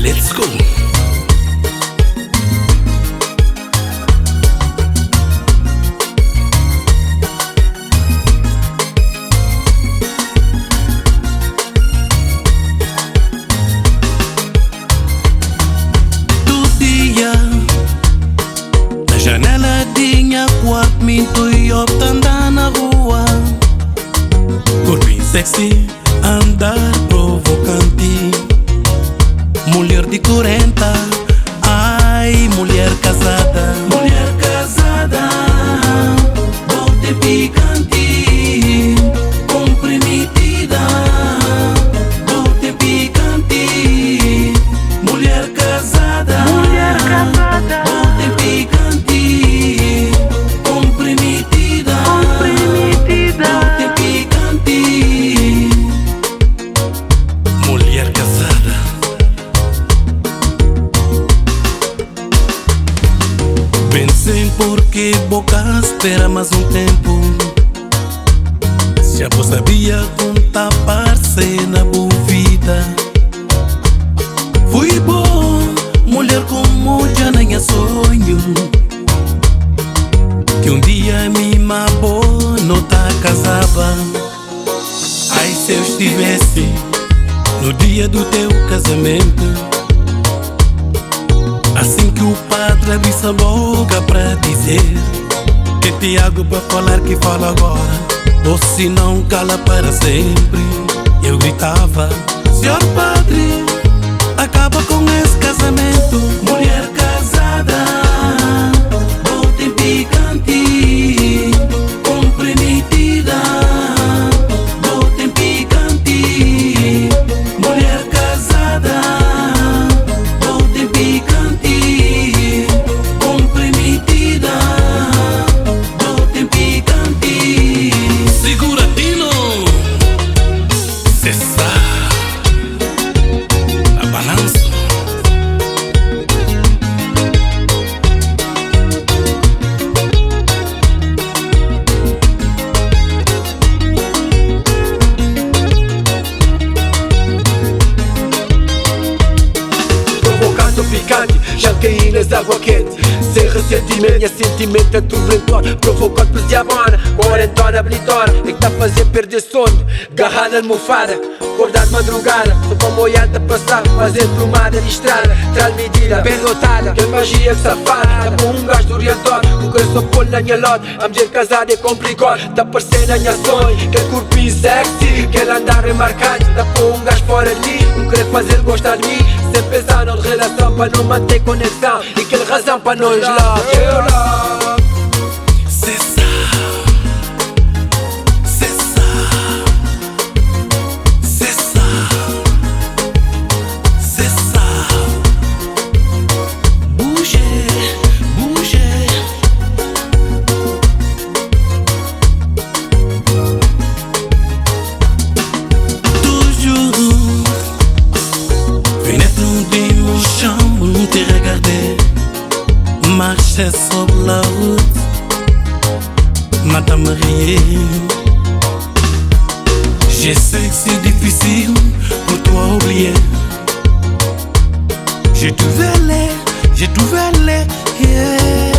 Let's go! Tudu dia na janela di nha kuartu mi N ta oiba ta anda na rua. Korpinhu sexy, andar provokanti. Mulher di 40, ai, mulher kazada. Mulher kazada, bo ten pikanti, konprimitida. Bo ten pikanti, mulher kazada. Mulher casada, Bo ten pikanti, konprimitida. comprometida. Bo ten pikanti, mulher kazada. Pensei porque bo ka spera más un ténpu. Se bo sabia ku N ta parse na bo vida. Fui bo, mulher ku N odja na nha sonhu, ki un dia mi ma bo no ta kazaba. Ai, se eu estivesse no dia do teu casamento, assim que o padre abrisse a boca pra dizer: "Quem tem algo pra falar, que fala agora, ou se não cala para sempre", eu gritava: "Senhor padre, acaba com esse casamento." Mulher casada, bo ten pikanti, comprometida. Bo ten pikanti, mulher casada. Bo ten pikanti, comprometida. Bo ten pikanti. Segura, Tino! C'est ça! A balanço. Provocando picante, já caí nas água quente. Sem ressentimento, minha sentimento é turbulento. Provocando por diabona, quarentona bonitona. É que tá a fazer perder sono, garrada na almofada. Acordar de madrugada, só pra molhar-te a passar. Fazer promada de estrada, traz medida, bem dotada. Que magia que safada, tá com um gajo do orientado. O coração pôr na minha lote, a mulher casada é complicado. Tá parecendo a minha sonho, aquele corpinho sexy, aquele andar remarcado. Tá com um gajo fora de mim, não querer fazer gostar de mim. Sem pensar na relação, pra não manter conexão. E aquela razão pra nós lá, eu lá. C'est ça, c'est ça, c'est ça, c'est ça. Bouger, bouger. Toujours, fenêtre de mon chambre, te regarder marcher sur la route, Madame mariée. Je sais que c'est difficile pour toi oublier. J'ai tout volé, j'ai tout volé, yeah.